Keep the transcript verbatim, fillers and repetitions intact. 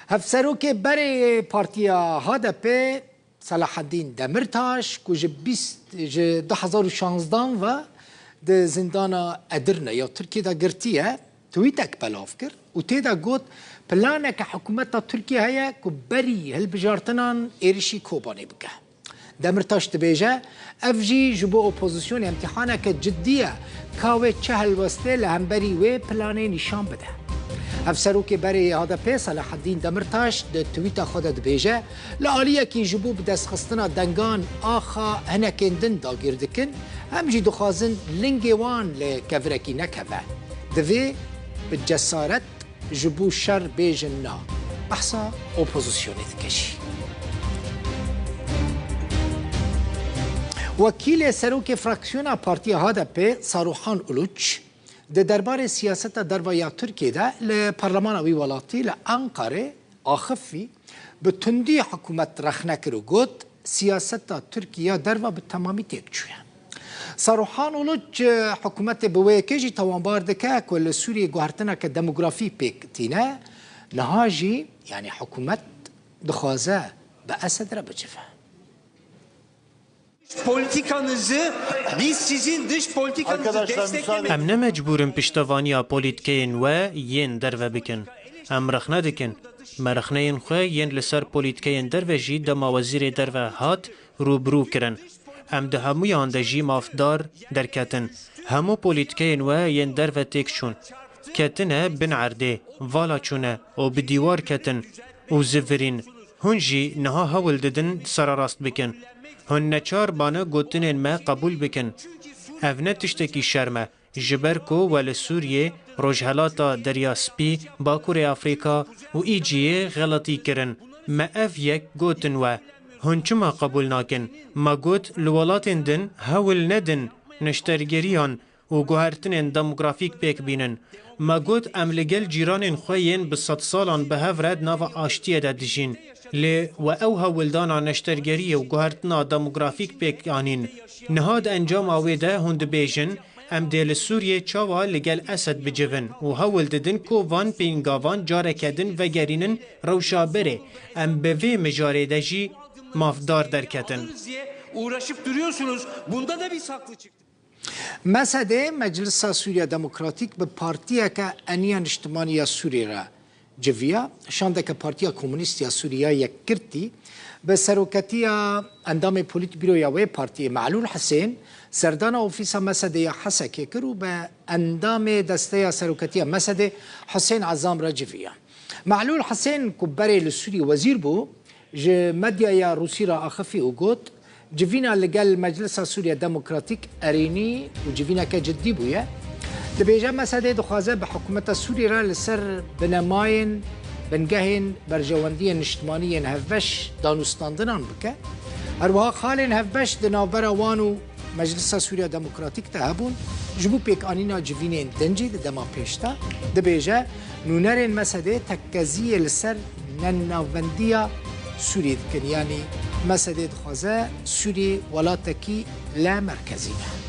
Hevserokê berê yê Partiya H D P Selahaddîn Demirtaş, ku ji bîst, ji du hezar û şanzdan ve di zindana Edirne ya Tirkiyê de girtiye, tweetek belav kir û tê de got, planeke hikûmeta Tirkiyê heye ku berî hilbijartinan êrişî Kobanê bike. Demirtaş dibêje, ev jî ji bo opozisyonê îmtîhaneke cidî ye, ka wê çi helwestê li hemberî wê planê nîşan bide. Hevserokê berê yê H D P Selahaddîn Demirtaş di twîta xwe de dibêje, li aliyekî ji bo bidestxistina dengan axa hinekên din dagîr dikin, hem jî dixwazin lingê wan li kevirekî nekeve. Divê bi cesaret ji bo şer bêjin na. Behsa opozisyonê dike jî. Wekîlê serokê fraksiyona Partiya H D P Saruhan Uluç di derbarê siyaseta derve ya Tirkiyê de li parlemana wî welatî li Ankarê axifî bi tundî hikûmet rexne kir û got, siyaseta Tirkiyê ya derve bi temamî têk çûye. Saruhan Uluç, e, hikûmetê bi wê yekê jî tawanbar dike ku li Sûriyê guhertineke demografî pêk tîne, niha jî, yanî hikûmet dixwaze bi Esed re bicive. Politikanızı, biz sizin dış politikanızı Arkadaşlar, müsaade desteklemek Em ne mecbûr in piştevaniya polîtikeyên we yên derve bikin. Em rexne dikin. Me rexneyên xwe yên li ser polîtikeyên derve jî dema wezîrê derve hat rûbirû kirin. Em di hemûyan de jî mafdar derketin. Hemû polîtikeyên we yên derve têk çûn. Ketine bin erdê, vala çûne û bi dîwar ketin û zivirîn. Hûn jî niha hewl didin sererast bikin. Hûn neçar bane gotinên me qebûl bikin. Ev ne tiştekî şerm e, ji ber ku we li Sûriyê, Rojhelata Derya Spî, Bakurê Afrîka û Îciyê xeletî kirin. Me ev yek gotin we. Hûn çima qebûl nakin? Me got, li welatên din hewl nedin neştergeriyan û guhertinên demografîk pêk bînin. Me got, em li gel cîranên xwe yên bi sedsalan bi hev re di nava aştiyê de dijîn. Lê we ew hewldana neştergeriyê û guhertina demografîk pêk anîn. Niha di encama wê de hûn dibêjin, em dê li Sûriyê çawa li gel Esed bicivin û hewl didin ku van pêngavan careke din vegerînin rewşa berê. Em bi vê mijarê de jî mafdar derketin. Uğraşıp duruyorsunuz. Bunda da biz haklı çıktık. Mesedê Meclisa Sûriya Demokratîk bi partiyeke Eniya Niştimanî ya Sûriyê re civiya. Şandeke Partiya Komûnîst ya Sûrî ya Yekgirtî bi seroketiya endamê Polîtbîro ya wê partiyê Mehlûl Hisên serdana ofîsa Mesedê ya Hesekê kir û bi endamê Desteya Seroketiya Mesedê Hisên Ezam re civiya. Mehlûl Hisên ku berê li Sûrî wezîr bû, ji medyaya Rûsî re axifî û got, civîna li gel Meclisa Sûriya Demokratîk erênî û civîneke cidî bûye. Dibêje, Mesedê dixwaze bi hikûmeta Sûrî re li ser binemayên, bingehên berjewendiyên niştimanî yên hevbeş danûstandinan bike. Her wiha xalên hevbeş di navbera wan û Meclisa Sûriya Demokratîk de hebûn, ji bo pêkanîna civînên din jî di dema pêş de dibêje, nûnerên Mesedê tekkeziyê li ser nenavendiya Sûriyê dikin, yanî Mesedê dixwaze Sûriyê welatekî lemerkezî be.